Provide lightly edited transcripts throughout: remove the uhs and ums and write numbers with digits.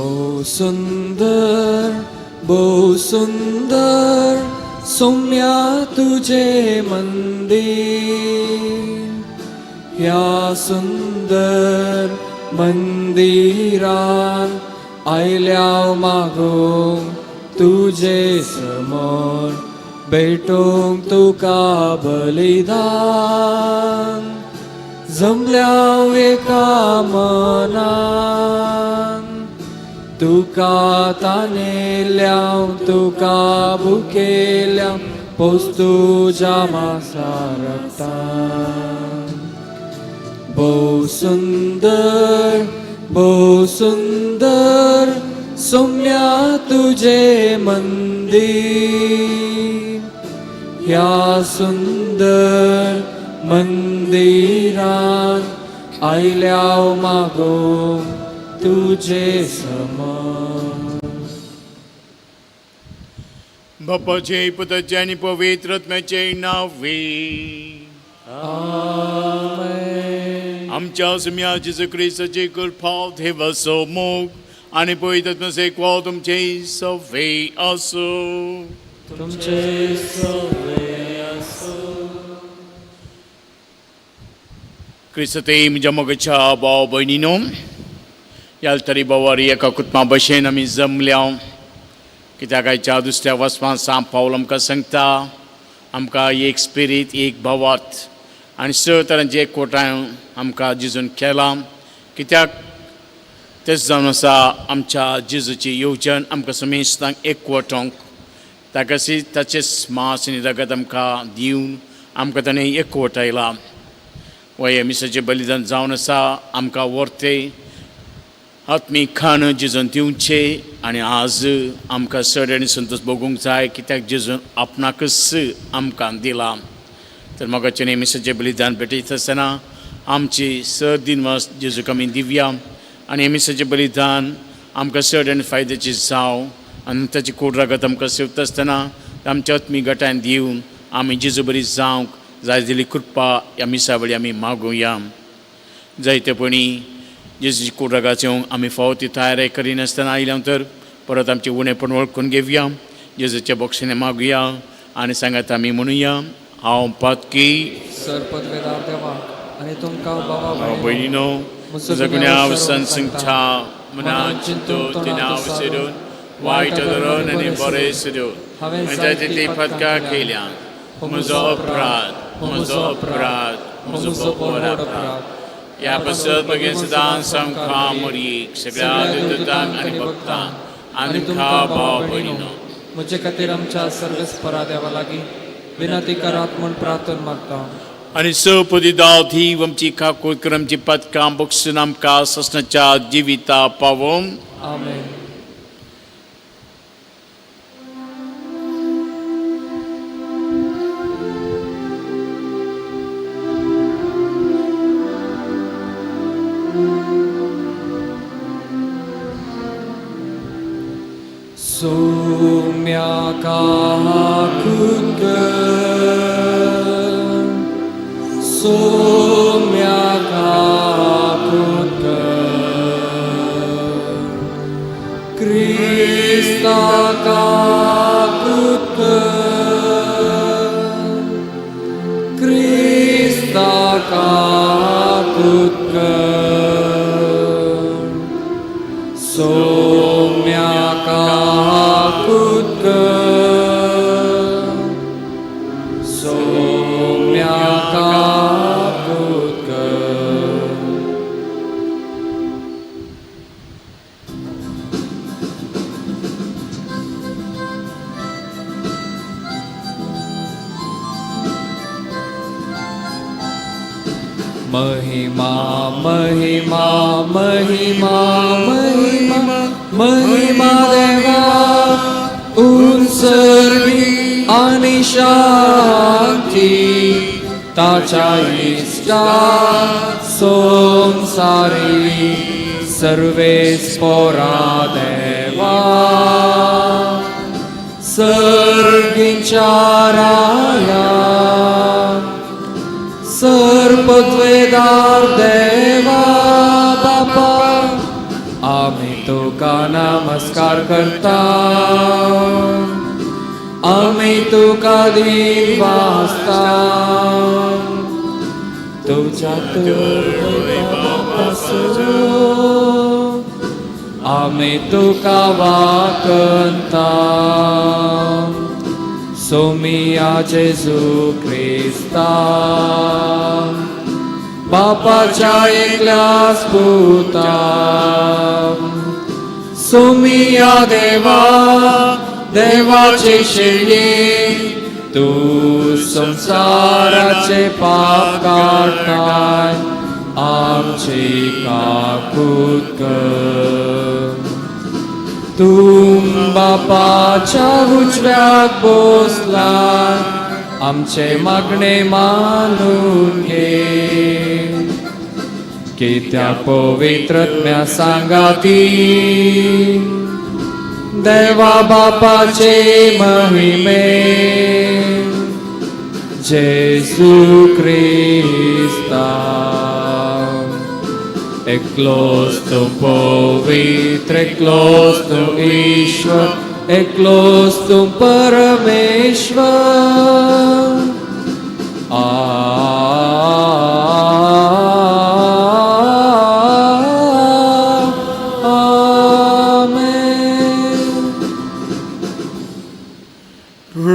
भोव सुंदर भोव सुंदर सोम्या तुजे मंदिर, ह्या सुंदर मंदिरान आयल्याव मागूंक तुजे समोर, भेटूंक तुका बलिदान, जमल्याव एका मनान, तुका तानेल्याव तुका भुकेल्याव, पोस तुज्या मासा रक्तान. भोव सुंदर भोव सुंदर सोम्या तुजे मंदिर, ह्या सुंदर मंदिरान आयल्याव मागूंक तुजे समोर. बापाचे, पुताचे आनी पवित्र आत्म्याचे नांवे. आमेन. आमच्या सुम्या जेजू क्रिस्ताची कृपा, देवाचो मोग आनी पवित्र आत्म्याचो एकवट तुमचे सवे आसूं. तुमचे सवे आसूं. क्रिस्तांत म्हज्या मोगाच्या भाव भयणीनो, ह्या तरी बावारी एका कुटुंबा भशेन आमी जमल्या, कित्याक आयच्या दुसऱ्या वचपान सांत पावल आमकां सांगता, आमकां एक स्पिरीत, एक भावार्थ आनी स तरांचे एकवटाय आमकां जेजून केलां. कित्याक तेच जावन आसा आमच्या जेजूची येवजण आमकां समेस्तांक एकवटोंक. ताका ताचेच मास आनी रगत आमकां दिवन आमकां ताणें एकवटायला. वय मिसाचें बलिदान जावन आसा आमकां व्हरते आत्मीक खाण जेजून दिवचें आनी आज आमकां चड आनी संतोश भोगूंक जाय, कित्याक जेजून आपणाकच आमकां दिलां. तर मोगाचें मिसाचें बलिदान भेटयता आसतना आमची सद दिनवास जेजूक आमी दिवया आनी मिसाचें बलिदान आमकां चड आनी फायद्याचें जावं आनी ताची कोड रगत आमकां सेवता आसतना आमच्या आत्मीक गटान दिवन आमी जेजू बरी जावंक जाय जाल्ली कृपा ह्या मिसा वेळी आमी मागुया. जायतेपणी जेजूची कूड रगात आमी फावो ती तयारी करिनासतना आयल्या तर परत आमचें उणेपण वळखून घेवया, जेजूच्या बक्षीने मागुया आनी सांगात आमी म्हणुया, हांव पातकी. सर्पदवेदार देवा आनी तुमकां बाबा भयणीनो, म्हजो गुन्यांव सांगता, मना चिंतून तिनाव सिरून वायट धरून आनी बरें सिरून हांवें जायते ती पदकां केल्या. म्हजो अपराध, म्हजो अपराध, म्हजो व्हड अपराध. ह्या पासत मगेर सदां सामकां मरयेक सगळ्या दुतांक आनी भक्तांक आनी तुमकां भाव भयणीनो म्हजे खातीर आमच्या सर्वेस्परा देवा लागीं विनंती करात म्हूण प्रार्थना मागता. आनी स पदी दाव आमची काकूत कर, आमची पदकां बक्षून आमकां ससनाच्या जिविता पावोवन. आमेन. सोम्या काकूत कर, सोम्या काकूत कर, क्रिस्ता काकूत कर, क्रिस्ता काकूत कर, सोम्या काकूत कर, सोम्या काकूत कर. महिमा महिमा महिमा महिमा महिमा देवा उंसर्गी आणि शांती ताच्या इष्टा संसारी सर्वेस्पोरा देवा सर्गींच्या राया सर्पद्वेदार देवा बापा. आमी तुका नमस्कार करता, आमी तुका दिन वाचता, तुज्या तुर्वय आमी तुका वाकंता. सोमिया जेजू क्रिस्ता, बापाच्या एकल्याच पुता, सोमिया देवा देवाचे शेळये, तूं संवसाराचे पाप काडटाय, आमची काकूत कर. तूं बापाच्या उजव्याक बसला, आमचे मागणे मानून घे. कित्याक पवित्रत्म्या सांगाती देवा बापाचे महिमे, जेजू क्रिस्ता, एकलोच तूं पवित्र, एकलोच तूं ईश्वर, एकलोच तूं परमेश्वर. आमेन.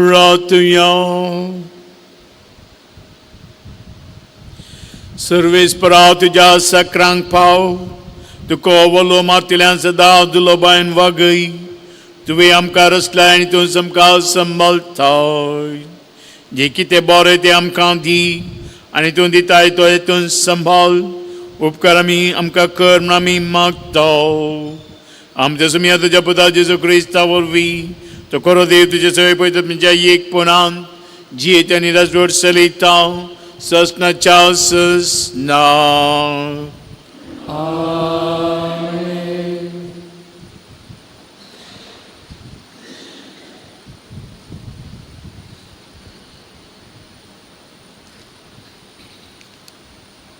रातया. सर्वेस्परा तुज्या सक्रांक पाव, तुका वलो मारतल्यान सदां दुलोबायन वागय. तुवें आमकां रचलाय आनी तूं आमकां सांबाळटाय. जें कितें बरें तें आमकां दी आनी तूं दिताय तो हेतून सांबाळ. उपकार आमी आमकां कर म्हूण आमी मागता, आमच्या सुमया तुज्या पुता जेजू क्रिस्ता वरवीं. तो खरो देव तुजे सगळे पळयता तुमच्या एकपणान जियेत आनी राजवट चलयता ससनाच्या ससना. आमेन.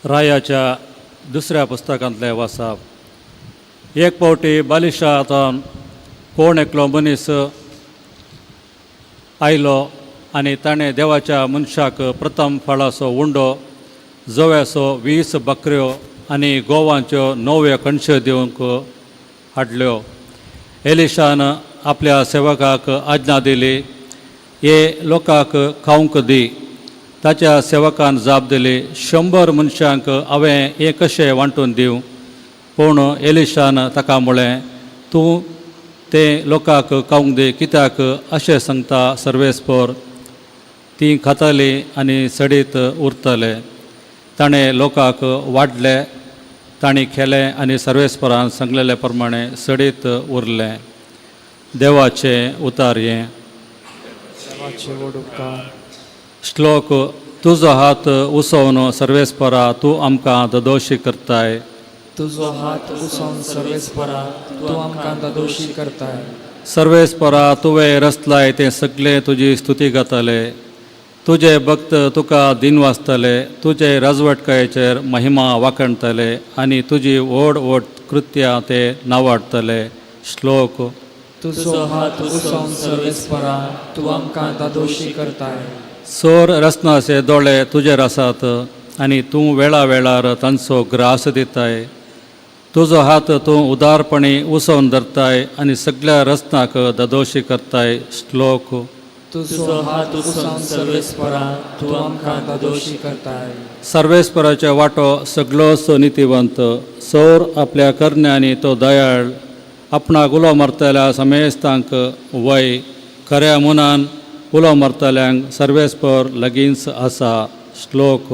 रायाच्या दुसऱ्या पुस्तकांतलें वाचप. एक फावटी बालिशा आतां कोण एकलो मनीस आयलो आनी ताणें देवाच्या मनशाक प्रथम फळाचो उंडो, जव्याचो 20 बकऱ्यो आनी गोवांच्यो 9 कणश्यो दिवंक हाडल्यो. एलिशान आपल्या सेवकाक आज्ञा दिली, हे लोकांक खावंक दी. ताच्या सेवकान जाप दिली, 100 मनशांक हांवें हें कशें वांटून दिवं? पूण एलिशान ताका म्हळें, तूं तें लोकांक खावंक दी, कित्याक अशें सांगता सर्वेस्पर, तीं खातालीं आनी सडीत उरतले. ताणें लोकांक वाडले, तांणी खेलें आनी सर्वेस्परान सांगलेले प्रमाणे सडीत उरलें. देवाचें उतार हें. देवाचे व्हड उपकार. श्लोक. तुजो हात उसोवन सर्वेस्परा तूं आमकां ददोशी करताय. तुजो हात उसोवन सर्वेस्परा तूं आमकां दोशी करताय. सर्वेस्परा, तुवें रचलाय तें सगळें तुजी स्तुती गातले. तुजे भक्त तुका दिन वाचतले, तुजे राजवटकायेचेर महिमा वाखणतले आनी तुजी व्हड व्हड कृत्यां ते नावाडतले. श्लोक. तुजो हात उसोवन सर्वेस्परा तूं आमकां दोशी करताय. सोर रचनाचे दोळे तुजेर आसात आनी तूं वेळा वेळार तांचो ग्रास दिताय. तुजो हात तूं उदारपणी उसोवन धरताय आनी सगळ्या रचनाक ददोशी करताय. श्लोक. तुजो हात उसोवन सर्वेस्परा तूं आमकां दोशी करताय. सर्वेस्पराचे वांटो सगळोच नितीवंत, सौर आपल्या करण्यांनी तो दयाळ. आपणाक उलो मारतल्या समेस्तांक वय खऱ्या मनान उलो मारतल्यांक सर्वेस्पर लगींच आसा. श्लोक.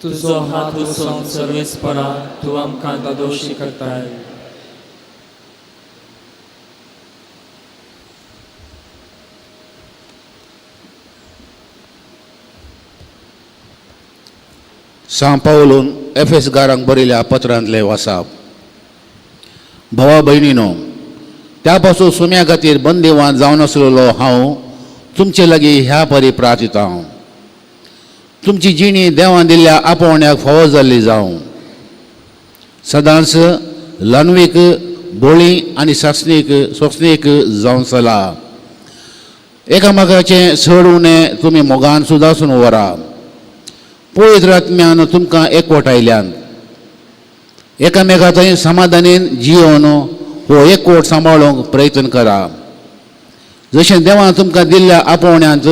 तुजो हात उसोवन सर्वेस्परा तूं आमकां दोशी करताय. सां पावलून एफएस गारांक बरयल्या पत्रांतले वासाप. भावा भयणीनो, त्या पासून सुम्या खातीर बंदिवान जावन आसलेलो हांव तुमचे लागीं ह्या परी प्रार्थिता हांव, तुमची जिणी देवान दिल्ल्या आपोवण्याक फावो जाल्ली जावं. सदांच ल्हानवीक बोळी आनी सासणीक सोंसणीक जावन चला. एकामेकाचें चड उणें तुमी मोगान सुदासून व्हरा. पवित्र आत्म्यान तुमकां एकवट आयल्यान एकामेका थंय समाधानीन जियोवन हो एकवट सांबाळूंक प्रयत्न करा. जशें देवान तुमकां दिल्ल्या आपोवण्यांत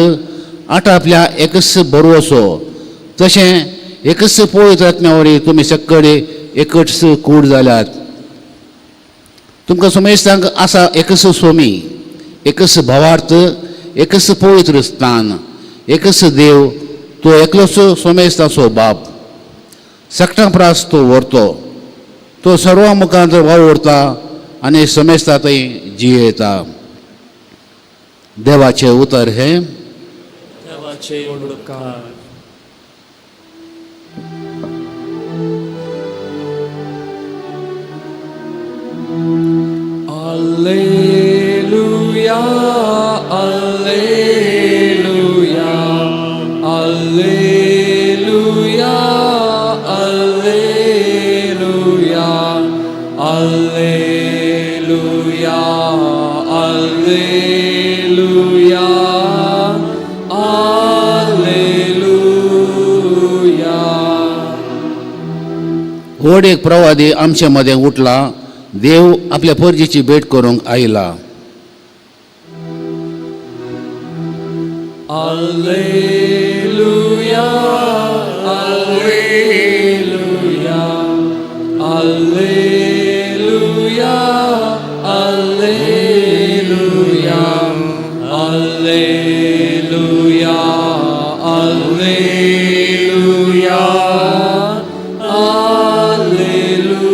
आटापल्या एकच भरवसो तशें एकच पवित्र आत्म्या वरी तुमी सक्कडे एकच कूड जाल्यात. तुमकां समेस्तांक आसा एकच सोमी, एकच भावार्थ, एकच पवित्र स्थान, एकच देव, तो एकलोच सोमेस्ताचो बाप. सगटां प्रास तो व्हरतो, तो सर्वां मुखार वावुरता आनी समेस्ता थंय जियेता. देवाचें उतर हें. देवाचे उपकार. Alleluia, Alleluia, Alleluia, Alleluia, Alleluia, Alleluia, Alleluia. व्हड एक प्रवादी आमचे मदें उठला. देव आपल्या परजीची भेट करूंक आयला. Alleluia, Alleluia, Alleluia, Alleluia, Alleluia, Alleluia, Alleluia.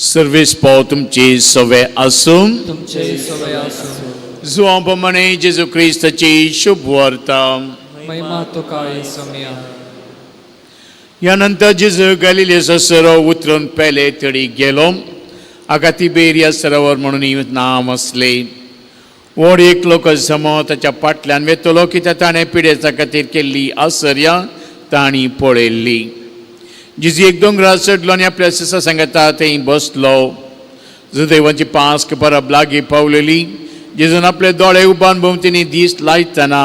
Service पाव तुमची सवे आसूं. तुमचे सवे आसूं. जुवां प्रमाणे जेजू क्रिस्ताची शुभ वार्ता. महिमा तुका येसुमिया. ह्या नंतर जेजू गॅलिलियाचो सरो उतरून पेले तडी गेलो. हाका तिबेरिया सरोवर म्हणून नांव आसलें. व्हड एक लोक जमो ताच्या फाटल्यान वेतलो, कित्याक ताणें पिडेचा खातीर केल्ली आसर्या तांणी पळयल्ली. जेजू एक दोंगरार चडलो आनी आपल्या सिसा सांगता थंय बसलो. जुदेवांची पास्क परब लागीं पावलेली. जेजून आपले दोळे उबान भोंवतणी दीस लायतना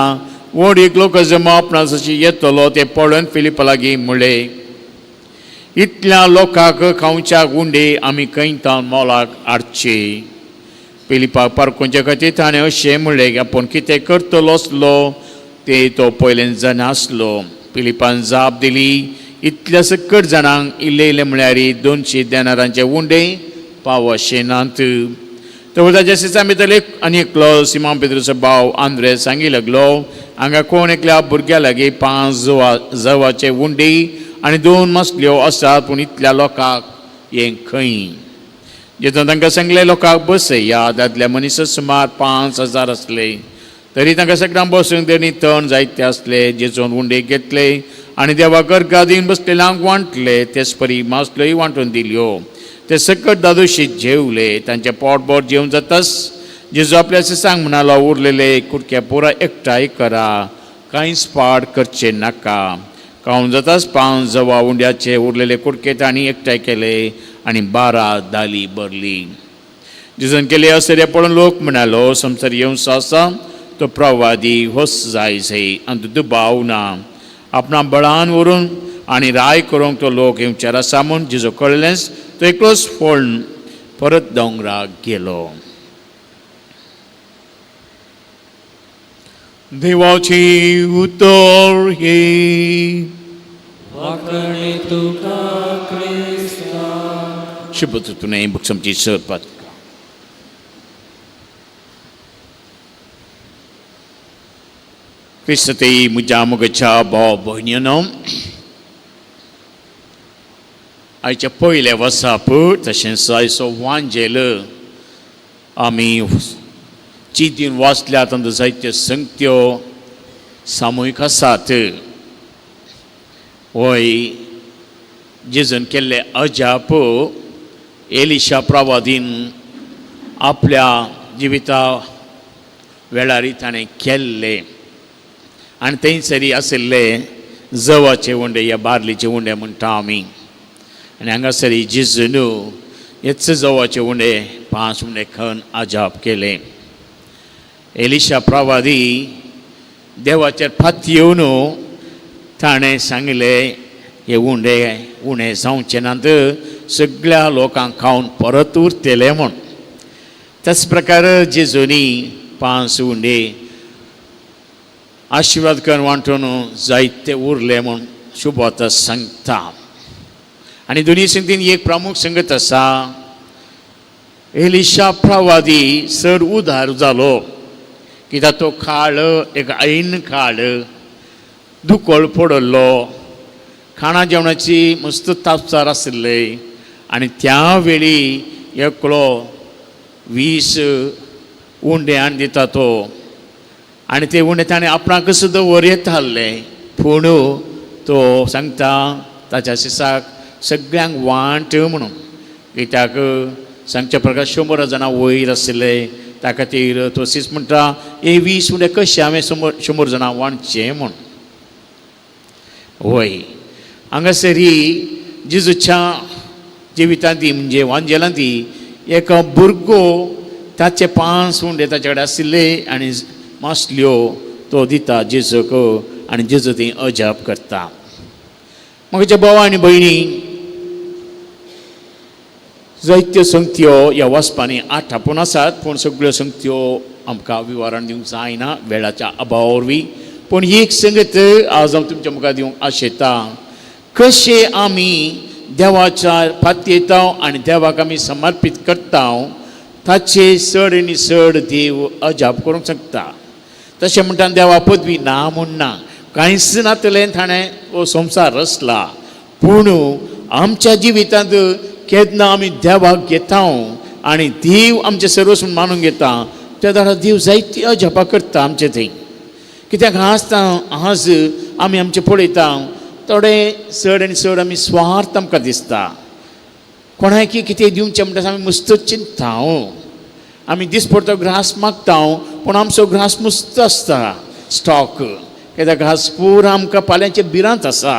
व्हड एक लोक जमो आपणास येतलो ते पळोवन फिलिपा लागीं म्हणलें, इतल्या लोकांक खावच्या गुंडे आमी खंय तावन मोलाक हाडचे? फिलिपाक पारखुच्या खातीर ताणें अशें म्हणलें की आपूण कितें करतलो आसलो ते तो पयल्यान जाणासलो. फिलिपान जाप दिली, इतल्या सकट जाणांक इल्ले इल्ले म्हळ्यार 200 देनारांचे उंडे पावशे नात. तर ताच्या सिसा भितर एक आनी एकलो सिमा पेद्रूचो भाव आंद्रे सांगी लागलो, हांगा कोण एकल्या भुरग्या लागीं 5 जवाचे उंडे आनी 2 मसल्यो आसात, पूण इतल्या लोकांक हें खंय? जेन्ना तांकां सांगलें लोकांक बसया, दादल्या मनीस सुमार 5000 आसले. तरी तांकां सगळ्यांक बसूंक तेणी तण जायते आसले. जेजून उंडे घेतले आनी देवाक अर्घा दिवन बसलेल्यांक वांटले. तेच परी मासल्योय वांटून दिल्यो. ते सकट दादोशी जेवले. तांचें पोटभर जेवन जाताच जेजू आपल्या शिसांक म्हणालो, उरलेले कुडके पुराय एकठांय करा, कांयच पाड करचें नाका. खावन जाताच 5 जवा उंड्याचे उरलेले कुडके तांणी एकठांय केले आनी 12 दाली भरली. जेजून केले आश्चर्य पळोवन लोक म्हणालो, संवसार येवचो आसा तो प्रवादी होच जाय जाय आनी दुबाव ना. आपणा बळान व्हरून आनी राय करूंक तो लोक येवचेर आसा म्हूण जेजू कळ्ळेंच तो एकलोच फोळून परत दोंगराक गेलो. देवाची उतर हे. वाकणे तुका क्रिस्ता. शुभ तुने बुक्षमची सरपत. क्रिस्तते म्हज्या मुगच्या भाव भयणीनो, आयच्या पयल्या वसाप तशेंच आयचो वांजेल आमी चिंतीन वाचल्यात. आनी जायत्यो संगत्यो सामुहीक आसात. वय जेजून केल्ले अजाप एलिशा प्रवादीन आपल्या जिविता वेळार ताणें केल्ले आनी थंयसरी आशिल्ले जवाचे उंडे या बार्लीचे उंडे म्हणटा आमी. आनी हांगासर जेजून हेच जवाचे उंडे 5 उंडे खावन अजाप केलें. एलिशा प्रवादी देवाचेर फात येवन ताणें सांगलें हे उंडे उणें जावचे नात, सगळ्या लोकांक खावन परत उरतले म्हूण. त्याच प्रकार जेजूनी 5 उंडे आशिर्वाद करून वांटून जायते उरले म्हूण शुभवार्ता सांगता. आनी दोनी संगतीन एक प्रमुख संगत आसा, एलिशा प्रवादी चड उदार जालो कित्याक तो काळ एक ऐन काळ दुकळ पडिल्लो, खाणा जेवणाची मस्त तापसार आशिल्ले आनी त्या वेळी एकलो 20 उंडे हाडून दिता तो आनी ते उंडे ताणें आपणाक सुद्दां वरयत हाडले, पूण तो सांगता ताच्या शिसाक सगळ्यांक वांट म्हणून, कित्याक सांगच्या प्रकार 100 जाणां वयर आशिल्ले, त्या खातीर तो सीस म्हणटा हे 20 उंडे कशे हांवें 100 जाणां वांटचे म्हूण. वय हांगासर जेजूच्या जिवितांत म्हणजे वांजेलांत एक भुरगो ताचे 5 उंडे ताचे कडेन आशिल्ले आनी मासल्यो तो दिता जेजूक आनी जेजू ती अजाप करता. म्हज्या भाव आनी भयणी, जायत्यो संगत्यो ह्या वाचपांनी आठापून आसात, पूण सगळ्यो संगत्यो आमकां विवरण दिवंक जायना वेळाच्या अभावा वरवीं. पूण एक संगत आज हांव तुमच्या मुखार दिवंक आशेतां, कशें आमी देवाच्या पातयेता आनी देवाक आमी समर्पीत करता ताचे चड आनी चड देव अजाप करूंक शकता. तशें म्हणटा देवा पदवी ना म्हूण ना, कांयच नातलें ताणें हो संवसार रचला, पूण आमच्या जिवितांत केन्ना आमी देवाक घेता आनी देव आमचें सर्वस्व मानून घेता त्या दाडा देव जायती अजापां करता आमचे थंय. कित्याक आज आमी आमचें पळयता थोडे चड आनी चड आमी स्वार्थ आमकां दिसता, कोणाकी कितें दिवचें म्हणटा आमी मस्त चिंतता, आमी दिसपडतो ग्रास मागता पूण आमचो ग्रास मस्त आसता स्टॉक, कित्याक घास पुरो आमकां पाल्यांचे भिरांत आसा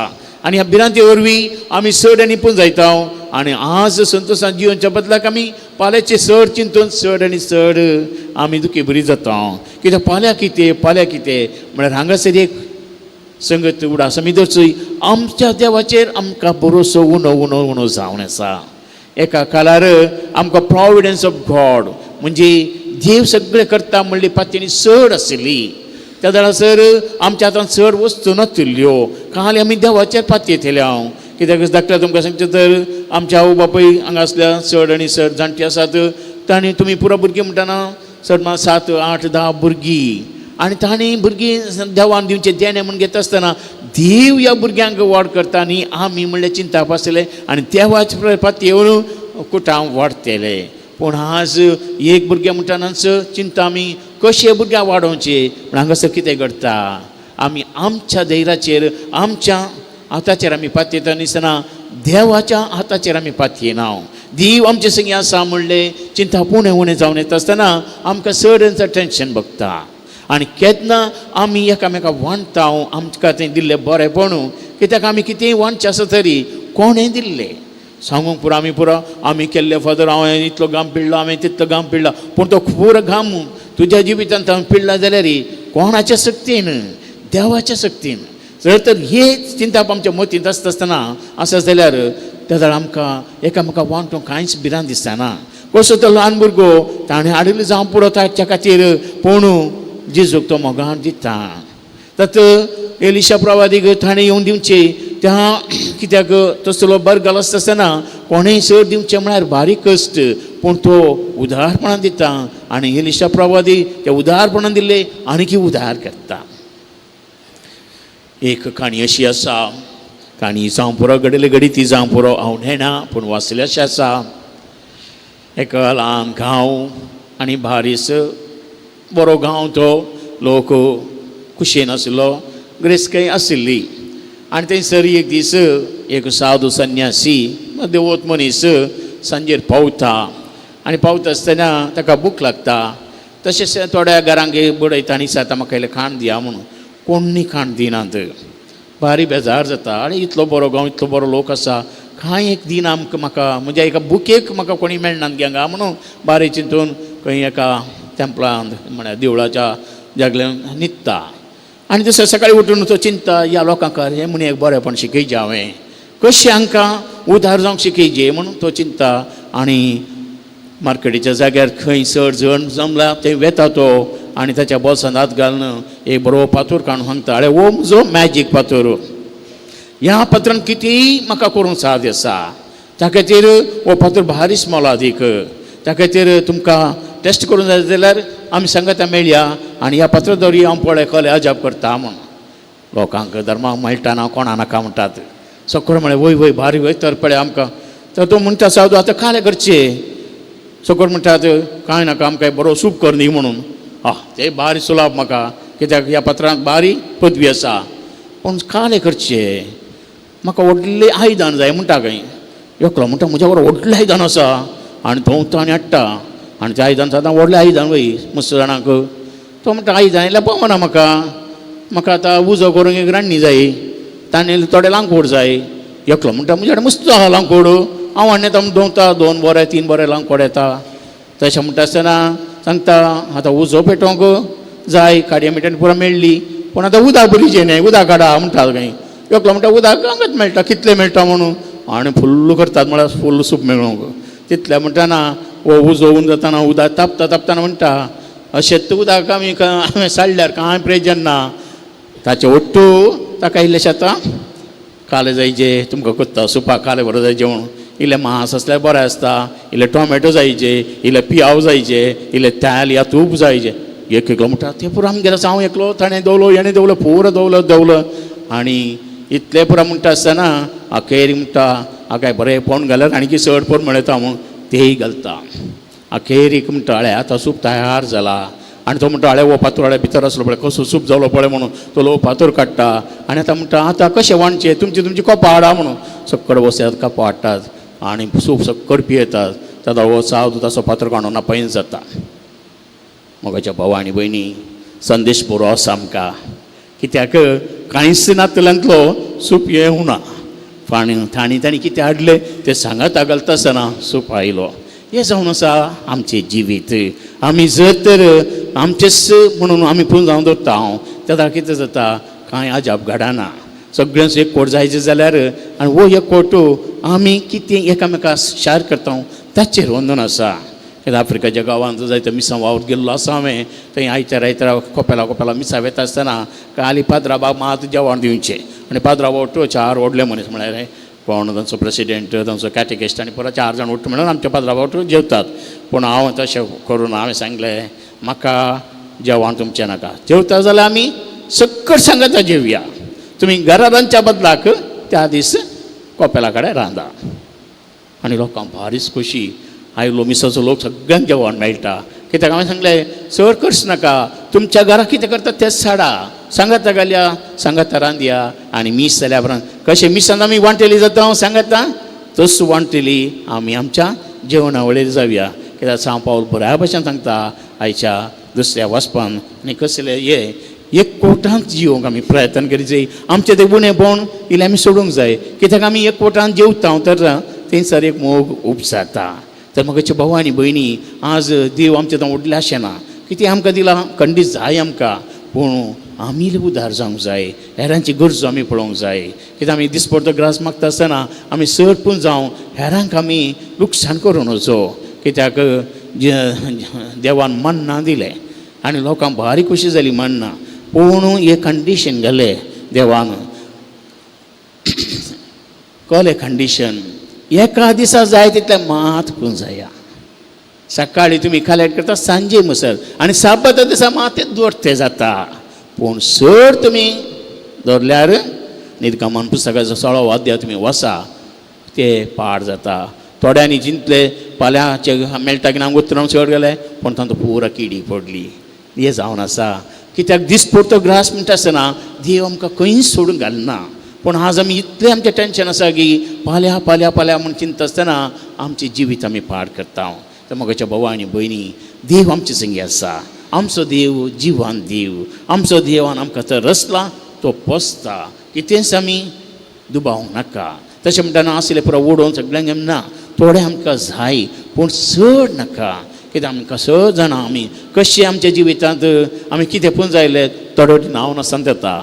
आनी ह्या भिरांते वरवीं आमी चड आनी पुंजायता आनी आज संतोशान जिवनच्या बदलाक आमी पाल्याचे चड चिंतून चड आनी चड आमी दुखी बरी जाता. कित्याक पाल्या कितें पाल्या कितें म्हळ्यार हांगासर एक संगत उडास आमी दरचोय आमच्या देवाचेर आमकां भरोसो उणो उणो उणो जावन आसा. एका काळार आमकां प्रोविडन्स ऑफ गॉड म्हणजे देव सगळें करता म्हणली पातयेणी चड आशिल्ली, त्या जाणासर आमच्या हातान चड वस्तू नातिल्ल्यो, खाली आमी देवाचेर पातयेतले हांव. कित्याक धाकट्या तुमकां सांगचें तर आमच्या आवय बापूय हांगा आसल्या चड आनी चड जाणटी आसात, तांणी तुमी पुरो भुरगीं म्हणटना चड मा 7 8 10 भुरगीं आनी तांणी भुरगीं देवान दिवचें देणें म्हूण घेता आसतना देव ह्या भुरग्यांक वाड करता आनी आमी म्हणल्यार चिंतप आसलें आनी देवाचे पातयेवन कुटां वाडटले. पूण आज एक भुरगें म्हणटनाच चिंता आमी कशें भुरग्यांक वाडोवचें, पूण हांगासर कितें घडटा आमी आमच्या धैर्याचेर आमच्या हाताचेर आमी पातयेता दिसना देवाच्या हाताचेर आमी पातयेना. देव आमचे संगी आसा म्हणलें चिंता उणें उणें जावन येता आसतना आमकां चड चड टेंशन भोगता आनी केन्ना आमी एकामेका वांटता आमकां तें दिल्लें बरेंपण, कित्याक आमी कितेंय वांटचें आसा तरी कोणें दिल्लें सांगूंक पुरो आमी पुरो आमी केल्ले फादर हांवें इतलो घाम पिडलो हांवें तितलो घाम पिडलो, पूण तो पुरो घाम तुज्या जिवितांत हांवें पिडला जाल्यार कोणाच्या शक्तीन देवाच्या शक्तीन. जर तर हे चिंतप आमच्या मतींत आसता आसतना आसा जाल्यार त्या जाल्यार आमकां एकामेका वांटूंक कांयच भिरांत दिसना. कसो तो ल्हान भुरगो ताणें हाडिल्लो जावं पुरो ताच्या खातीर, पूण जेजूक तो मोगान दिता. तत एलिशा प्रवादीक ताणें येवन दिवचे त्या कित्याक तसलो बरगाल आसता आसतना कोणेंय चड दिवचें म्हळ्यार बारीक कश्ट, पूण तो उदारपणान दिता आनी एलिशा प्रवादी ते उदारपणान दिल्ले आनीकी उदार करता. एक काणी अशी आसा, काणी जावं पुरो घडिल्ले घडी ती जावं पुरो हांव नेणा, पूण वाचले अशें आसा. एक ल्हान गांव आनी बारीस बरो गांव, तो लोक खुशयेन आशिल्लो, ग्रेसकाय आशिल्ली. आनी थंयसर एक दीस एक साधू संन्यासी देवत मनीस सांजेर पावता आनी पावता आसतना ताका भूक लागता. तशेंच थोड्या घरांक बडयता आनी विचारता म्हाका इल्लें खाण दिया म्हणून, कोण्णी खाण दिनात. भारी बेजार जाता, आनी इतलो बरो गांव इतलो बरो लोक आसा, कांय एक दिना आमकां म्हाका म्हज्या एका बुकेक म्हाका कोणी मेळना हांगा म्हणून बारी चिंतून खंय एका टेंपलांत म्हळ्यार देवळाच्या जागल्यान न्हिदता. आनी दुसऱ्या सकाळी उठून तो चिंता ह्या लोकांक हें म्हण एक बरेंपण शिकयचें हांवें कशें हांकां उदार जावंक शिकयचें म्हणून तो चिंता. आनी मार्केटीच्या जाग्यार खंय चड जण जमला थंय वेता तो आनी ताच्या बोल्सांत हात घालून एक बरो पातूर काडून सांगता, अरे हो म्हजो मॅजीक पातूर, ह्या पात्रान कितेंय म्हाका करूंक साध्य आसा, त्या खातीर हो पातूर भारीच मोलादीक, त्या खातीर तुमकां टेस्ट करूंक जाय जाल्यार आमी सांगता मेळया आनी ह्या पात्रा दवरी हांव पळय कले अजाप करता म्हूण. लोकांक धर्माक मेळटा ना कोणा नाका म्हणटात. सगळें म्हळें वय वय भारी वय तर पळय आमकां. तर तो म्हणटा सादू आतां कालें करचें. सगळें म्हणटात कांय नाका आमकां बरो सूप कर न्ही म्हणून. आं तें भारी सुलाभ म्हाका कित्याक ह्या पात्रांक भारी पदवी आसा, पूण कालें करचें म्हाका व्हडलें आयदन जाय म्हणटा खंय. एकलो म्हणटा म्हज्या बरोबर व्हडलें आयदन आसा आनी धोंवता आनी हाडटा आनी तें आयदन सदां व्हडलें आयदन वय मस्त जाणांक. तो म्हणटा आयदन जाल्यार पावना म्हाका, म्हाका आतां उजो करूंक एक रान्नी जाय, ताणें थोडें लांकूड जाय. एकलो म्हणटा म्हज्या कडेन मस्त आहा लांकूड, हांव हाडून येता म्हूण दवरता, 2 बरें 3 बरें लांकूड येता. तशें म्हणटा आसतना सांगता आतां उजो पेटोवंक जाय, काडये मिठान पुरो मेळ्ळी, पूण आतां उदक बरीचें न्हय, उदक काडा म्हणटा खंय. एकलो म्हणटा उदक हांगाच मेळटा, कितलें मेळटा म्हणून, आनी फुल्ल करतात म्हळ्यार फुल्ल सूप मेळूंक. तितलें म्हणटाना हो उजो उन जाताना उदक तापता तापतना म्हणटा अशेंच उदक आमी साडल्यार कांय प्रयोजन ना. ताचें ओट्टू ताका इल्लेशें आतां काले जायचे तुमकां कोत्ता सुपाक काले बरो जाय जेवण, इल्लें मांस आसल्यार बरें आसता, इल्लें टोमॅटो जायचे, इल्लें पियाव जायचे, इल्लें तेल या तूप जायचे. एक एकलो म्हणटा तें पुरो आमगेर आसा, हांव एकलो ताणें दवलो हेणें दवलो पुरो दवलो दवलो. आनी इतलें पुरो म्हणटा आसतना अखेर म्हणटा हाका बरें पोण घाल्यार आनी चड पोण मेळटा म्हूण तेय घालता. अखेरीक म्हणटा अळे आतां सूप तयार जाला. आनी तो म्हणटा अळे हो पातूर अळे भितर आसलो पळय कसो सूप जालो पळय म्हणून तो लो पातूर काडटा. आनी आतां म्हणटा आतां कशें वांटचें तुमची तुमची कोपां हाडा म्हणून. सक्कड बसतात कोपां हाडटात आनी सूप सक्कड पियेतात. तेन्ना हो चाव दुदाचो पातूर काडून नापयन जाता. मोगाच्या भाव आनी भयणी, संदेश बरो आसा आमकां, कित्याक कांयच नातल्यांतलो सूप येवना. आनी तांणी कितें हाडलें तें सांगाता घालता आसतना सूप आयलो. हें जावन आसा आमचें जिवीत. आमी जर तर आमचेच म्हणून आमी पुंजावन दवरता हांव तेन्ना कितें जाता कांय अजाप घडना. सगळ्यांचो एक कोट जायचें जाल्यार आनी हो एक कोट आमी कितें एकामेका शेअर करता ताचेर वंदन आसा. कित्याक आफ्रिकाच्या गांवांत जायते मिसां वावर गेल्लो आसा हांवें, थंय आयतार आयतारा कोपेला कोपेला मिसां वेता आसतना काली पाद्रा बाब मात जेवण दिवचें आनी पाद्रा बाब 4 व्हडले मनीस म्हळ्यार कोण तांचो प्रेसिडेंट तांचो कॅटेकिस्ट आनी परत 4 जाण उठ्ठ म्हणून आमच्या पाद्रा बाब जेवतात. पूण हांव तशें करून हांवें सांगलें म्हाका जेवण तुमचें नाका, जेवता जाल्यार आमी सक्कड सांगता जेवया, तुमी घरा रांदच्या बदलाक त्या दीस कोपेला कडेन रांदा. आनी लोकांक भारीच खोशी आयलो मिसाचो लोक सगळ्यांक जेवण मेळटा. कित्याक हांवें सांगलें चड खर्च नाका, तुमच्या घरा कितें करता तेंच साडा, सांगाता घालया सांगाता रांदया. आनी मीस जाल्या उपरांत कशें मिसान आमी वांटेली जाता हांव सांगाता तस वांटेली आमी आमच्या जेवणा वळेर जावया. कित्याक सांव पावल बऱ्या भशेन सांगता आयच्या दुसऱ्या वचपान आनी कसले हे एक कोटांत जिवंक आमी प्रयत्न करीत जाय. आमचें तें उणेपण इल्लें आमी सोडूंक जाय, कित्याक आमी एक कोटांत जेवता तर थंयसर एक मोग उपजाता. तर म्हगेचे भाव आनी भयणी, आज देव आमचें थंय व्हडलें अशें ना, कितें आमकां दिलां खंडीत जाय आमकां, पूण आमी उदार जावंक जाय, हेरांची गरजो आमी पळोवंक जाय. कित्याक आमी दिसपडतो ग्रास मागता आसतना आमी चड पूण जावं हेरांक आमी लुकसाण करूं नजो. कित्याक देवान मन्ना दिलें आनी लोकांक भारी खोशी जाली मन्ना, पूण एक कंडिशन घालें देवान, कळ्ळें कंडिशन, एका दिसा जाय तितलें मात पुंजाया. सकाळी तुमी कलेक्ट करता सांजे मुसर आनी साबाता दिसा मात तें दवरते जाता, पूण चड तुमी दवरल्यार निर्गमन पुस्तकाचो 16वो अध्याय तुमी वसा ते पाड जाता. थोड्यांनी जिंतले फाल्यांचे मेळटा की ना उतरां चड गेले, पूण तांकां पुरा किडी पडली. हें जावन आसा कित्याक दिसपडतो ग्रास म्हणटा आसतना देव आमकां खंयच सोडून घालना. पूण आज आमी इतलें आमचें टेंशन आसा की फाल्यां फाल्यां फाल्यां म्हूण चिंतता आसतना आमचें जिवीत आमी पाड करता. तर म्हज्या भाव आनी भयणी, देव आमचे संगी आसा, आमचो देव जिवान देव, आमचो देवान आमकां तो रचला तो पोसता, कितेंच आमी दुबावंक नाका. तशें म्हणटना आसलें पुरो उडोवन सगळ्यांक ना, थोडें आमकां जाय पूण चड नाका. कित्याक आमकां सगळं जाणा आमी कशें आमच्या जिवितांत आमी कितें पुंजायलें, थोडे नांव नासतना येता,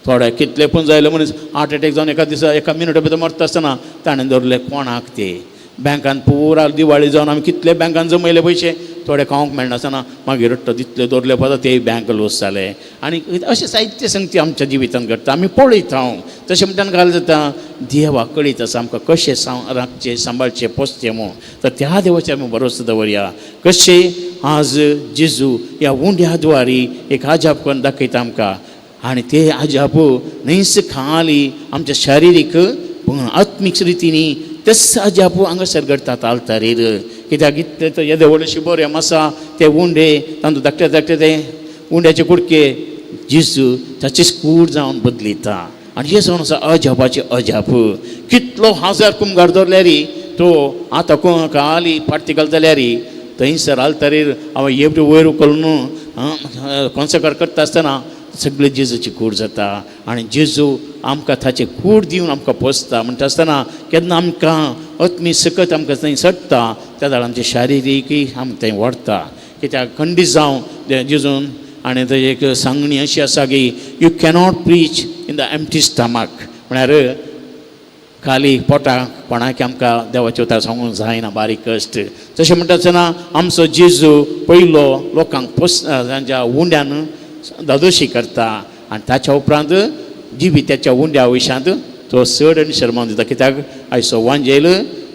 थोडे कितले पुंजायले मनीस हार्ट एटॅक जावन एका दिसा एका मिनटा भितर मरता आसतना ताणें दवरले कोणाक ते बँकान पुरा दिवाळी जावन आमी कितले बँकान जमयले पयशे, थोडे खावंक मेळनासतना मागीर रडटा तितले दवरले पळय ते बँक लूज जाले. आनी अशें साहित्य संगती आमच्या जिवितांत घडटा, आमी पळयता. हांव तशें म्हणटान घाल जाता, देवा कळीत आसा आमकां कशें राखचें, सांबाळचें, पोसचें म्हूण. तर त्या देवाचेर आमी भरोसो दवरया. कशें आज जेजू ह्या उंड्या द्वारी एक आजाप करून दाखयता आमकां, आनी ते आजाप न्हयच खाली आमच्या शारिरीक पूण आत्मीक रितीनी तेच आजाप हांगासर घडटात आल्तारीर. कित्याक इतले तर येदे व्हडले शिबोर आसा, ते उंडे तांतूं धाकटे धाकटे ते उंड्याचे कुडके जेजू ताचीच कूड जावन बदलिता. आनी हें जावन आसा अजापाचें अजाप. कितलो हजार कुमगार दवरल्यार तो आतां खाली पार्टी घालता जाल्यार थंयसर आल्तारीर हांव एवढे वयर उखलून कॉन्सेकार करता आसतना सगळे जेजूची कूड जाता. आनी जेजू आमकां ताचे कूड दिवन आमकां पोसता. म्हणटा आसतना केन्ना आमकां आत्मी सकत आमकां थंय चडटा, त्या वेळार आमचें शारिरीकय आमकां थंय वाडटा. कित्याक खंडीत जावं जेजून आनी थंय एक सांगणी अशी आसा की you cannot preach in the empty stomach, म्हळ्यार खाली पोटाक कोणाक आमकां देवाचें उतर सांगूंक जायना, बारीक कश्ट. तशें म्हणटा आसतना आमचो जेजू पयलो लोकांक पोस तांच्या उंड्यान दादोशी करता आनी ताच्या उपरांत जिविताच्या उंड्या विशांत तो चड आनी शर्मान दिता. कित्याक आयचो वांजेल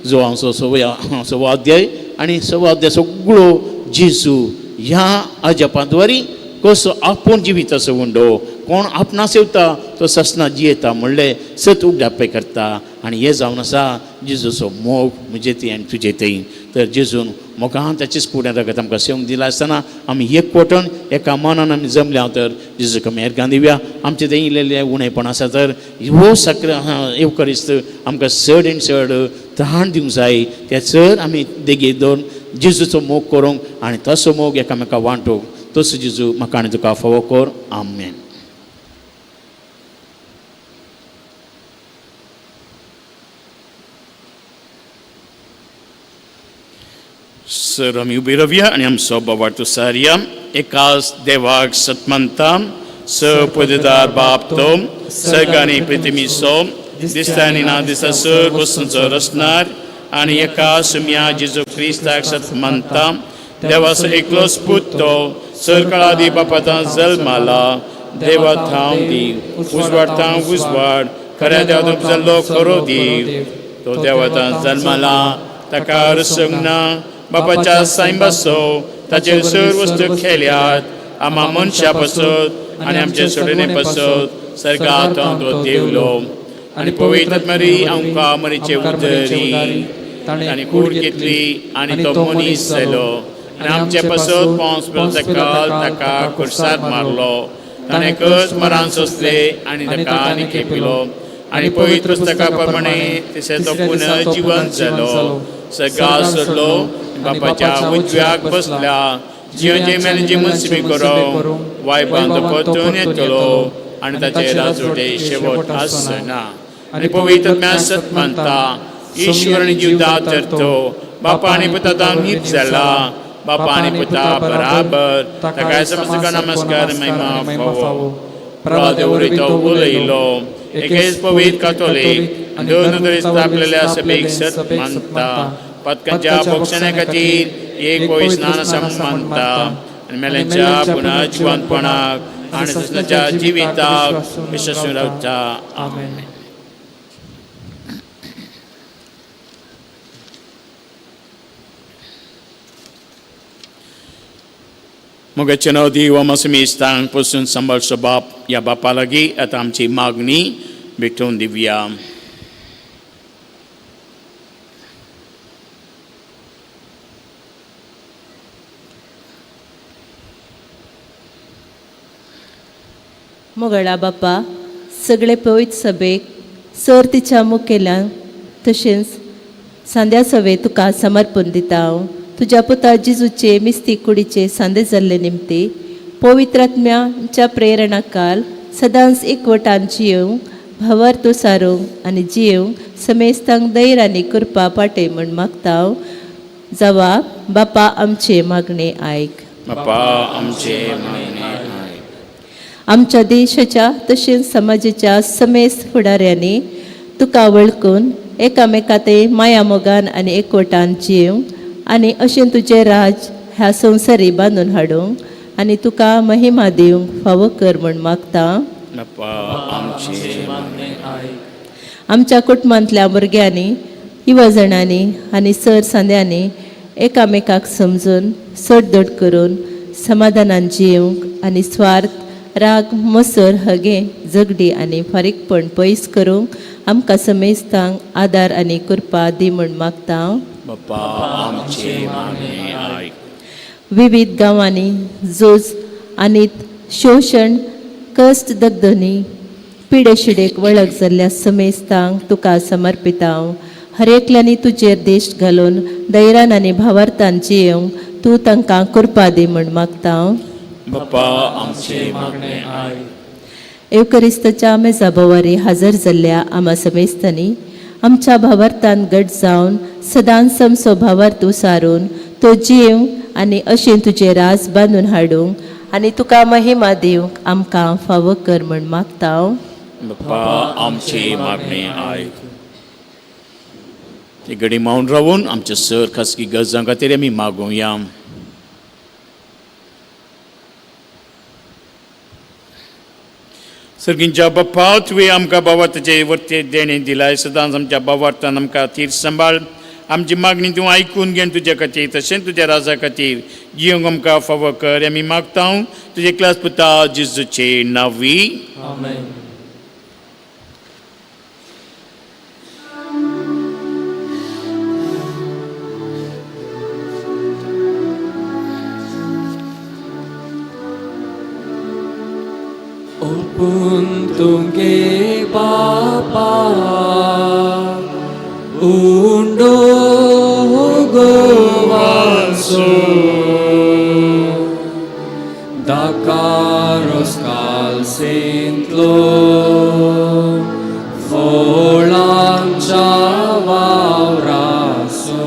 जो आमचो सव्वा अध्याय आनी सव्वा अध्याय सगळो जेजू ह्या अजापाद्वारी कसो आपूण जिविताचो उंडो कोण आपणा सेवता तो ससना जियेता म्हणलें सत उगडापे करता. आनी हें जावन आसा जेजूचो मोग म्हजे थंय आनी तुजे थंय. तर जेजून मोगान ताचेच फुडें रगत आमकां सेवंक दिलां आसतना आमी एकवटून एका मनान आमी जमल्या तर जेजूक आमी एरगां दिवया. आमचें थंय इल्लें उणेपण आसा तर हो साक्र येवकरिस्त आमकां चड आनी चड त्राण दिवंक जाय. ते चड आमी देगेक दवरून जेजूचो मोग करूंक आनी तसो मोग एकामेका वांटूंक तसो जेजू म्हाका आनी तुका फावो कर. आमेन. सर आमी उबी रावया आनी आमचो बाबार्थ सारया. एकाच देवाक सतमनता स पदेदार बाप तो सर्ग आनी पृथ्वीचो दिसता आनी ना दिसता सर वस्तूंचो रचणार आनी एका सुम्या जेजू क्रिस्ताक सतमनता देवाचो एकलोच पूत तो सरकाळादी बापातां जल्माला देवा थावन दी उजवाड थावन उजवाड खऱ्या देवा जाल्लो खरो देव तो देवता जल्माला ताका रसंग ना बापाच्या सायंबासो ताचेर सर वस्तू खेल्यात आमा मनशा पासत आनी आमचे सोडणे पासत सर्गांत तो देवलो आनी पवित्र मरी आमकां मरीचे उदरी ताणें कूड घेतली आनी तो मनीस जालो आनी आमचे पासत पोंस काल ताका खुर्सार मारलो ताणें कस मरान सोंसले आनी ताका आनी खेपिलो आनी पवित्र पुस्तका प्रमाणे तिसरे तो पुनर्जिवन जालो सगळा सोडलो बापाच्या उजव्याक बसला जिवनचे मेले मुनसिबी करो वायबान तो परतून येतलो आनी ताचे राजवटे शेवट आसना आनी पवित्र सत मानता ईश्वर आनी जिवदा तर बापा आनी पुता नीत जाला बापा आनी पुता बराबर ताका समजका नमस्कार महिमा फावो प्रभादेव तो उलयलो एकेच पवित्र कातोलीक दोन नदरेन स्थापलेल्या सभेक सत मानता पदकांच्या बोक्षण्या खातीर एक पवित्र स्नान आसा मानता आनी मेल्यांच्या पुनर्जिवंतपणाक आनी ससनाच्या जिविताक विश्वासून रावता. आमेन. मोगाचे नांव देव आमकां पसून सांबाळचो बाप ह्या बापा लागीं आतां आमची मागणी भेटोवन दिवया. मोगळा बापा सगळे पवित्र सभेक सर तिच्या मुखेल्यान तशेंच सांद्या सवे तुका समर्पण दिता हांव तुज्या पुता जिजूचे मिस्ती कुडीचे सांदे जाल्ले निमते पवित्र आत्म्याच्या प्रेरणा काल सदांच एकवटान जियोवंक भावार्थ सारूंक आनी जिवंक समेस्तांक धैर्य आनी कृपा पाटय म्हूण मागता. जवाब बापा आमचे मागणे आयक. बापा आमचे मागणे आयक. आमच्या देशाच्या तशेंच समाजाच्या समेस्त फुडाऱ्यांनी तुका वळखून एकामेका ते माया मोगान आनी एकवटान जिवंक आनी अशें तुजें राज ह्या संवसारी बांदून हाडूंक आनी तुका महिमा दिवंक फावो कर म्हूण मागता. बापा आमचे मागणे आयक. आमच्या कुटुंबांतल्या भुरग्यांनी युवजणांनी आनी सर सांद्यांनी एकामेकाक समजून सडदड करून समाधानान जिवंक आनी स्वार्थ राग मसर हगे झगडी आनी फारीकपण पयस करूंक आमकां समेस्तांक आदार आनी कृपा दी म्हूण मागता. बापा आमचे मागणे आयक. विविध गांवांनी झूज आनी शोशण कश्ट दगदनी पिडेशिडेक वळख जाल्ल्या समेस्तांक तुका समर्पिता. हर एकल्यांनी तुजेर देश घालून धैर्यान आनी भावार्थान जियेवंक तूं तांकां कृपा दी म्हूण मागता. बापा आमचे मागणे आयक. एवकरिस्ताच्या मेजा भोवारी हाजर जाल्ल्या आमा समेस्तांनी आमच्या भावार्थान घट जावन सदांच समसो भावार्थ उसारून तो जिवंक आनी अशें तुजें राज बांदून हाडूंक आनी तुका महिमा दिवंक आमकां फावो कर म्हूण मागता. बापा आमचे मागणे आयक. ते घडी मावन रावून आमच्या सर खासगी गरजां खातीर आमी मागोवया. सर्गींच्या बाप्पा, तुवें आमकां बाबा तुजे वरते देणें दिलाय. सदांच आमच्या बाबार्थान आमकां थीर सांबाळ. आमची मागणी तूं आयकून घेवन तुज्या खातीर तशेंच तुज्या राजा खातीर जिवंक आमकां फावो कर आमी मागता तुजे क्लास पुता जेजूचे नांवी. आमेन. ओपून तुगे बापा उंडो गोवासो दाकारोस कालसेंतलो फोळांच्या वावरासो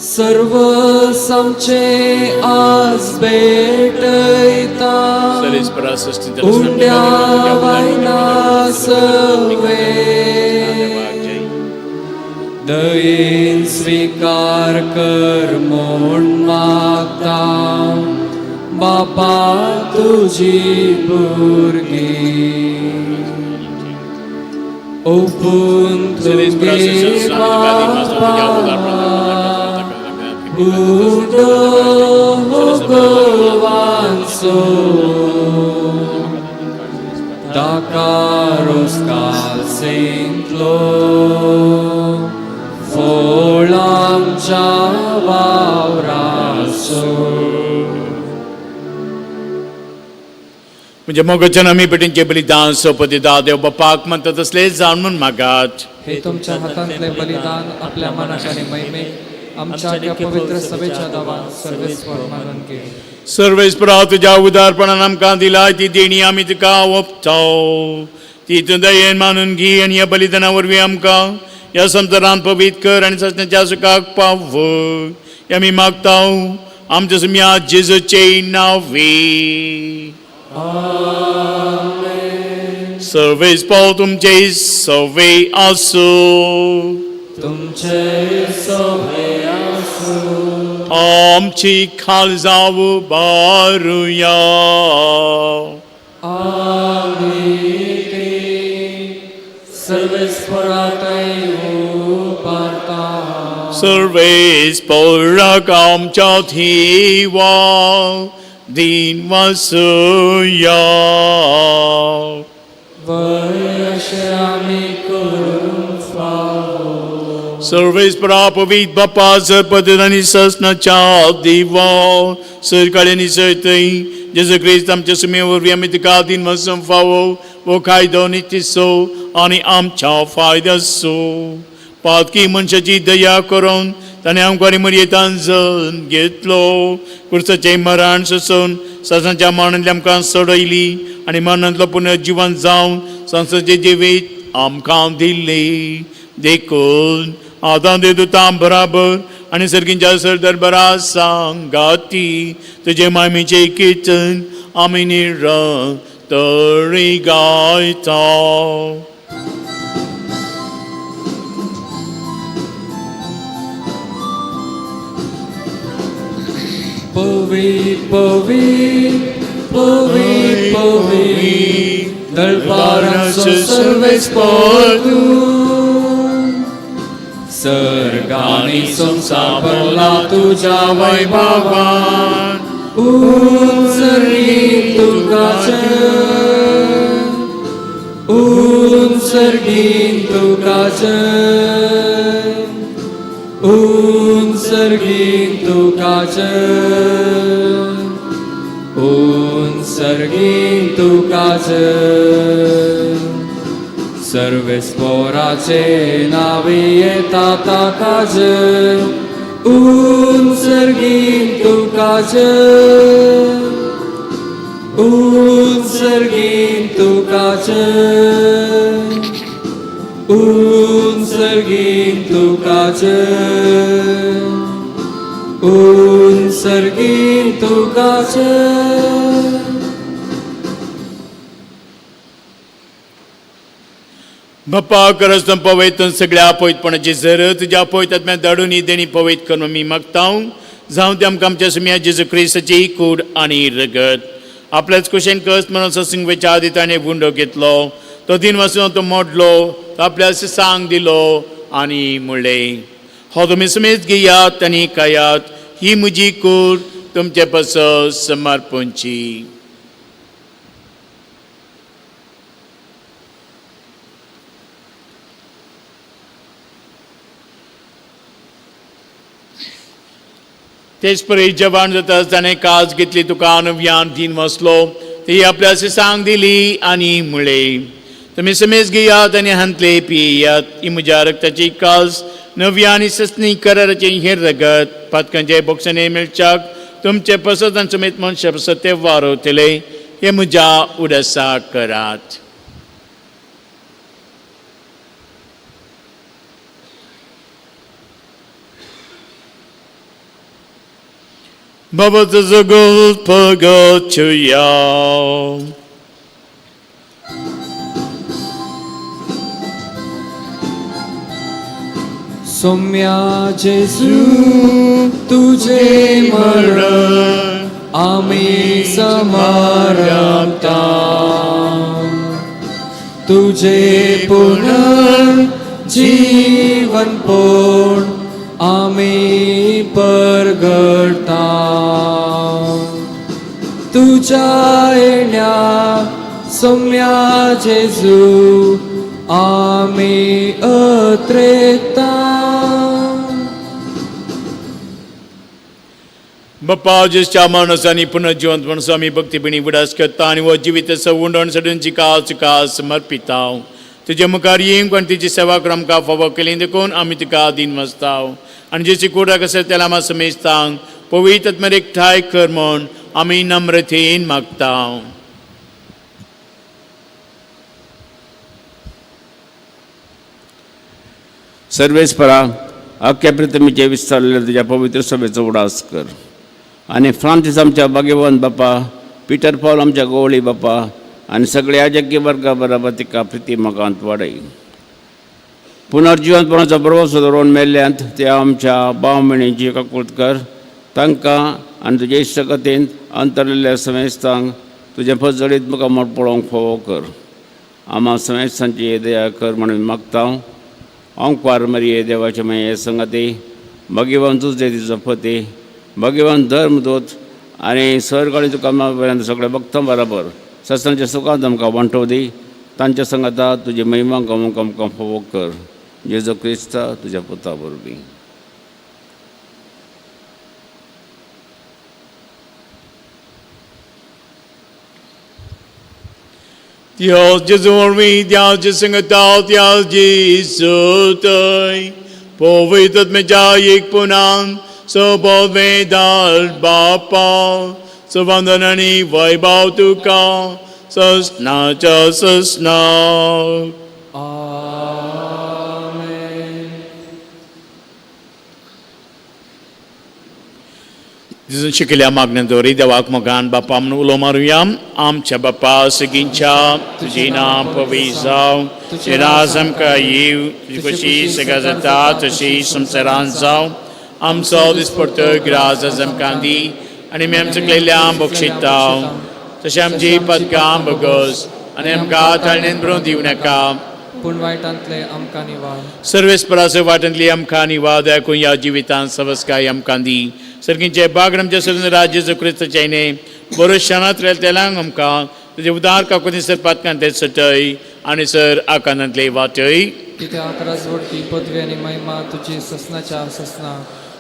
सर्व आमचे आज भेटयता उंड्या वायना सवे दयेन स्वीकार कर म्हूण मागता बापा तुजी भुरगीं ओपून तुगे बापा उडो गोवांचो दाकारोस कालसेंतलो फोळांच्या वावरासो. म्हणजे मोगाच्यान आमी पेटींचे बलिदान सोपती देव बापाक म्हणटा तसले जावन म्हूण मागात. हे तुमच्या हातांतले बलिदान आपल्या मनाक आनी महिमेक आमच्या ह्या पवित्र सभेच्या दावान सर्वेस्वर मानून घे. सर्वेस्परा, तुज्या उदारपणान आमकां दिलाय ती देणी आमी तुका ओंपता. ती तूं दयेन मानून घे आनी ह्या बलिदाना वरवीं आमकां ह्या संवसारान पवित्र कर आनी सासणाच्या सुखाक पाव हे आमी मागता आमच्या सुम्या जेजूचे नांवे. सर्वेस्पर तुमचे सवे आसूं. तुमचे सोहे आसूं. आमची काळजां उबारुया. आमी ती सर्वेस्परातय उबारता. सर्वेस्पराक आमच्या देवा दीन वसुया. वय अशें आमी करूंक फावो. सर्वेस्परा, पवित्र बापा, सरपद आनी ससनाच्या देवा, सरकाळ्यांनी आनी सरथंय जेजू क्रिस्त आमच्या सुमे वरवीं आमी तुका दीन वसूंक फावो वो कायदो नितीचो आनी आमच्या फायद्याचो. पातकी मनशाची दया करून ताणें आमकां मरयेतान जल्म घेतलो कुर्साचें मरण सोसून सासांच्या मरणांतली आमकां सोडयली आनी मरणांतलो पुनर्जिवन जावन संवसाराचें जिवीत आमकां दिल्ली देखून आतां ते दुतां बराबर आनी सर्गींच्या सर दरबारा सांगाती तुजे मामीचें किर्तन आमी निरंतरी गायता. पवी पवी पवी पवी दळपारांचो सर्वेस्पर तूं सर्गानी संवसार भरला तुज्या वैभवान उंचरी तुका जय उंचर्गीन तुका जय उंचर्गीन तुका जय उंचर्गीन तुका जय सर्वेस्पोराचे नावे येता ताका जय उंचर्गीन तुका जय उंचर्गीन तुका जय उंचर्गीन तुका जय उंचर्गीन तुका जय. बाप्पा करस पवयत सगळ्या पवित्रपणाची जर तुज्या पवित्र आत्म्या धाडून ही देणी पवित्र करून आमी मागता. जावं ते आमकां आमच्या सुम्या जेजू क्रिस्ताची कूड आनी रगत आपल्याच कुशेन कस म्हणून ससंग विचार दिता आनी गुंडो घेतलो तो दिन वासून तो मोडलो तो आपल्या सांग दिलो आनी म्हणलें हो तुमी समेत घेयात आनी खायात ही म्हजी कूड तुमचे पासत समर्पणची. तेच परी जवान जाता ताणें काज घेतली तुका अनुव्यान दिन वसलो ती आपल्या सांग दिली आनी म्हणलें तुमी समेज घेयात आनी हांतले पियात ही म्हज्या रक्ताची काज नव्या आनी ससनी कराराचें हें रगत पातकांचे बोक्षणे मेळच्याक तुमचे पसत आनी समेत मनशा पसत ते वारवतले हे म्हज्या उडासा करात. बाबा तुजो गोल पगचुया. सोम्या जेजू तुझे मरण आमी समर्पता तुझे पुनर्जीवन पूर्ण आमी परगडता तुझ्या येण्या सोम्या जेजू आमी अत्रेता. बाप्पा जेजच्या मानसांनी पुनर्जिवंत म्हणून आमी भक्तीपिणी उडास करता आनी हो जिवीत सवूंड सडूनची काळ तुका समर्पिता. तुजे मुखार येवंक आनी तुजी सेवा करून आमकां फावो केली देखून आमी तुका दीन मसता आनी जेची कुडाक आसा त्याला आमी समेजतांक पवित्र आत्म्यार एकठांय कर म्हूण आमी नम्रतेन मागता. सर्वेस्परा अख्ख्या पृथ्वीचे विस्तारलेल्या तुज्या पवित्र सभेचो उडास कर आनी फ्रांसीस आमच्या भाग्यवंत बापा पिटर पावल आमच्या गोवळी बापा आनी सगळ्या जग्गी वर्गा बराबर तिका प्रिती मोगांत वाडय. पुनर्जिवंतपणाचो भरवंसो दवरून मेल्ल्यांत त्या आमच्या भाव भयणींची काकूट कर तांकां आनी तुजे इश्टकतेन अंतरलेल्या समेस्तांक तुजें फजळीत मुखामळ पळोवंक फावो कर. आमा समेस्तांची दया कर म्हणून मागता. ओंकार मरिये देवाचे माये संगती भगवान तुझे तिचो पती भगवान धर्मदूत आनी स्वर्ग आनी तुका पर्यंत सगळ्या भक्तां बराबर सत्संगच्या सुखांत आमकां वांटो दी तांच्या संगता तुजी महिमा गमोवंक आमकां फावो कर. जेजू क्रिस्ता तुज्या पुता वरवीं. Dios Gesù वरवीं, Dios संगता, Dios Gesù तय पवित्र एक पुनान सोबोवेदाल बापा सुवंदन आनी वैभव तुका ससनाच्या ससना. आमेन. जेजून शिकयल्या मागण्या देवाक मोगान बापा म्हणून उलो मारुया. आमच्या बापा सगींच्या तुजी नांव पवित्र जावं, तुजें राज आमकां येवं, तुजी कशी सगळ्या जाता तशी संवसारांत जावं. आमचो दिसपडतो ग्रास आज आमकां दी आनी आमी आमच्या चुकलेल्या बक्षिता तशें आमची पदकां बगस आनी आमकां ताळणेन बरोवन दिवं नाका, पूण वायटांतले आमकां निवाळ. सर्वेस्परास वाटेंतली आमकां निवाद आयकून ह्या जिवितांत सवस्काय आमकां दी. सर्गींचे बाग आमच्या सर्व राज्य क्रिस्तचे बरो क्षणांत तेलांक आमकां तुजे उदार काकुती सर पातकांत सटय आनी सर आकांतांतले वाटय. कित्याक राजवटी पदवी आनी महिमा तुजी ससनाच्या ससना.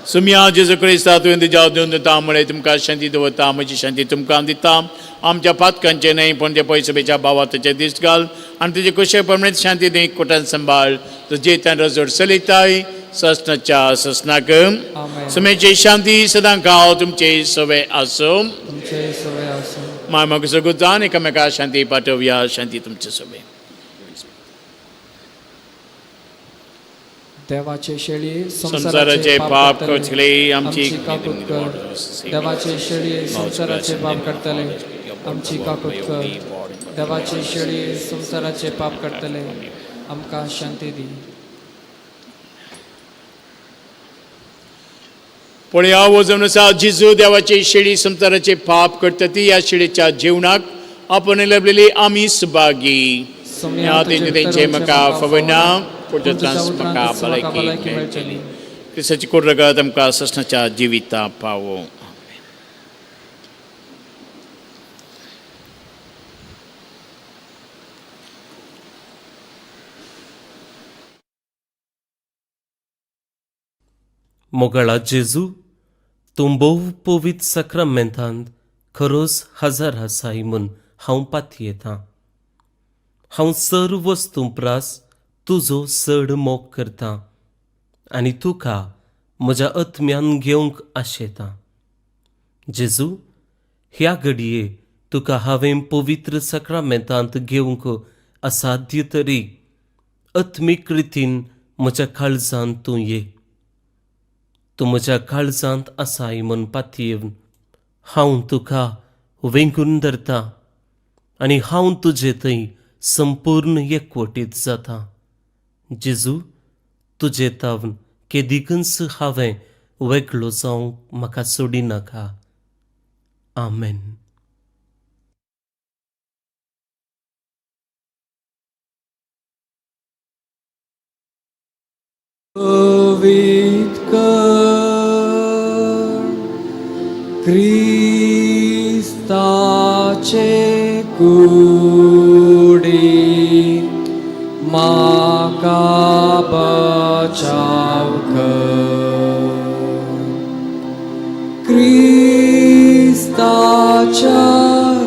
सुमया जेजू क्रिस्ता तुवें तुज्या दिवन दिता म्हळें तुमकां शांती दवरता, म्हजी शांती तुमकां दिता. आमच्या पातकांचे न्हय पूण ते पयसुबेच्या भावा तुजे दीस घाल आनी तुजे कुशे प्रमाणे शांती दी कुटान सांबाळ. तुजे तान रजोड चलयताय ससनाच्या ससनाक. सुमेची शांती सदां गांव तुमचे सवे आसूं. तुमचे सवे आसूं. माय म्हाका सगळं जाण एकामेका शांती पाठोवया. शांती तुमचे सवे. देवाचे शेळी संवसाराचे पाप करतले आमची काकूत कर. देवाचे शेळी संवसाराचे पाप करतले आमची काकूत कर. देवाचे शेळी संवसाराचे पाप करतले आमकां शांती दी. पळया वजन आसा जेजू देवाची शेळी संवसाराचे पाप करता ती ह्या शेळीच्या जेवणाक आपण लभलेली आमी सुभागी. तेंचे म्हाका फवना पूण म्हाका भलायकी मेळटली. क्रिस्ताची कोड रगत आमकां ससनाच्या जिविता पावो. मोगाळा जेजू, तूं भोव पवित्र साक्रामेंतांत खरोच हजर आसाय म्हूण हांव पातयेतां. हांव सर्व वस्तूं प्रास तुजो चड मोग करतां आनी तुका म्हज्या आत्म्यान घेवंक आशेतां. जेजू, ह्या घडये तुका हांवें पवित्र साक्रामेंतांत घेवंक असाध्य तरी आत्मीक रितीन म्हज्या काळजांत तूं ये. तूं म्हज्या काळजांत आसाय म्हूण पातयेवन हांव तुका वेंगून धरतां आनी हांव तुजे थंय संपूर्ण एकवटीत जाता. जेजू, तुजे तावन केदिकूच हांवें वेगळो जावंक म्हाका सोडिनाका. आमेन. पवित्र कर क्रिस्ताचे कुडी म्हाका बचाव कर. क्रिस्ताच्या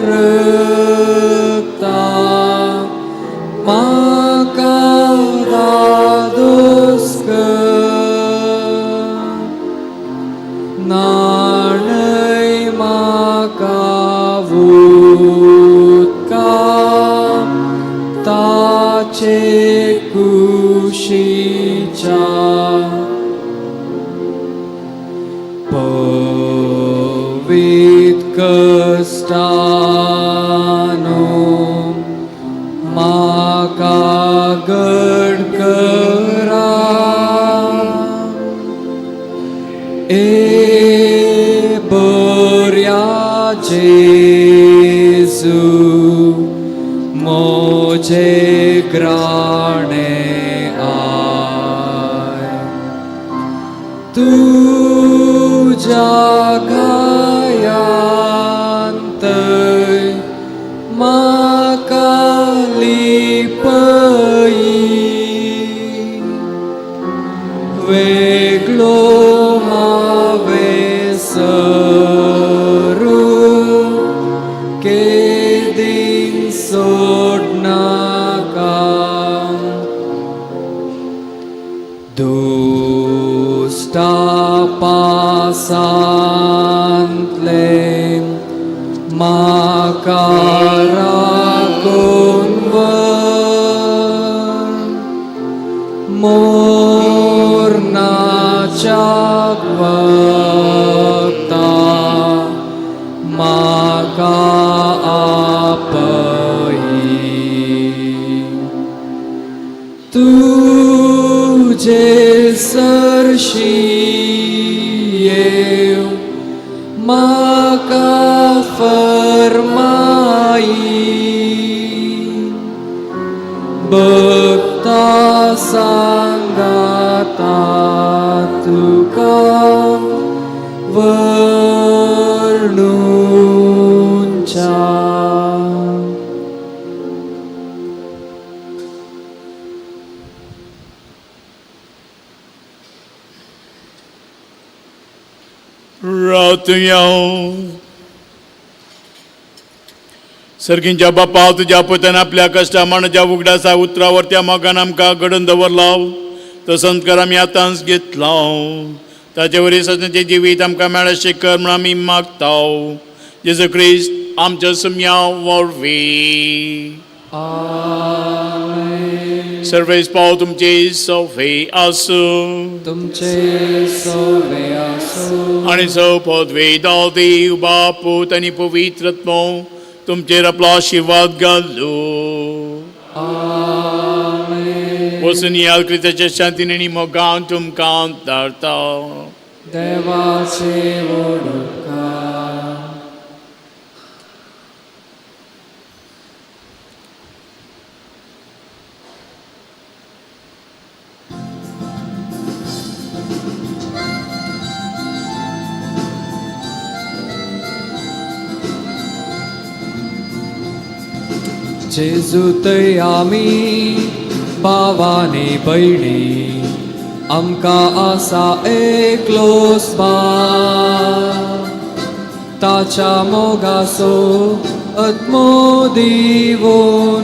रक्ता म्हाका दादोस कर. नाणय म्हाका उदका ताचे कुशीच्या. पवित्र कश्टानो म्हाका गड करा. ए बऱ्या जेजू म्हजे ग्राणे I. तुज्या घायांत म्हाका लिपय. वेगळो हांवें सरू केदीन सोडनाका. म्हाका राखून व्हर मोरनाच्या वक्ता म्हाका आपय तुजे सरशी येव म्हाका फरमाई भक्ता सांगाता तुका वर्णुच्या. रातया सर्गींच्या बापा तुज्या पुतान आपल्या कश्टा माणच्या उगडासा उतरावर त्या मोगान आमकां घडून दवरला तो संस्कार आमी आतांच घेतला ताचे वरी सदांचें जिवीत आमकां मेळशें कर म्हूण आमी मागता जेजू क्रिस्त आमच्या सुम्या वरवीं. आमेन. सर्वेस पाव तुमचे सोफे आसूं तुमचे सोवे आसूं. आनी सौपदवे देव बाप पूत आनी पवित्र आत्मो तुमचेर आपलो आशिर्वाद घालू. आमेन. वचून याद क्रिस्ताच्या शांतीन आनी मोगान तुमकां धाडता. देवाचे व्हड उपकार. जेजू थंय आमी भावानी भयणी आमकां आसा एकलोच बाप ताच्या मोगासो आत्मो दिवन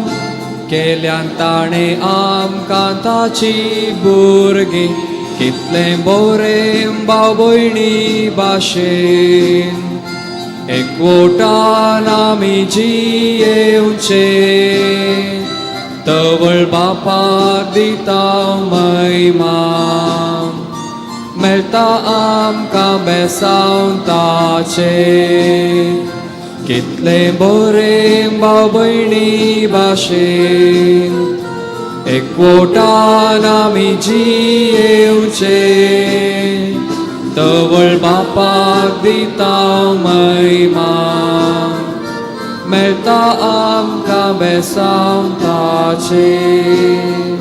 केल्यान ताणें आमकां ताची भुरगीं कितलें बोरें भाव भयणी भाशेन एकवटान आमी जियेवचे तवळ बापाक दिता महिमा मेळटा आमकां बेसावन ताचें कितलें बरें भाव भयणी भाशेन एकवटान आमी जियेवचे तवळ बापाक दिता महिमा मेळटा आमकां बेसावन ताचें.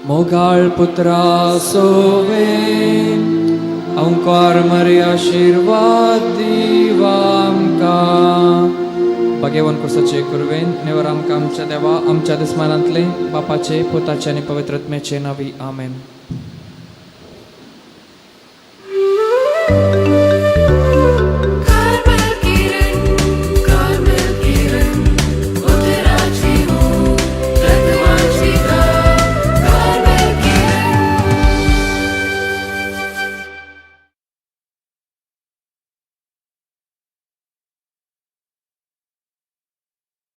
मोगाळ पुत्रा सोवे अंकार मरी आशिर्वाद दिवा आमकां. भाग्यवान कुर्साचे कुरवेन नेवर आमकां आमच्या देवा आमच्या दुस्मानांतले बापाचे पुताचे आनी पवित्र आत्म्याचे नावी. आमेन.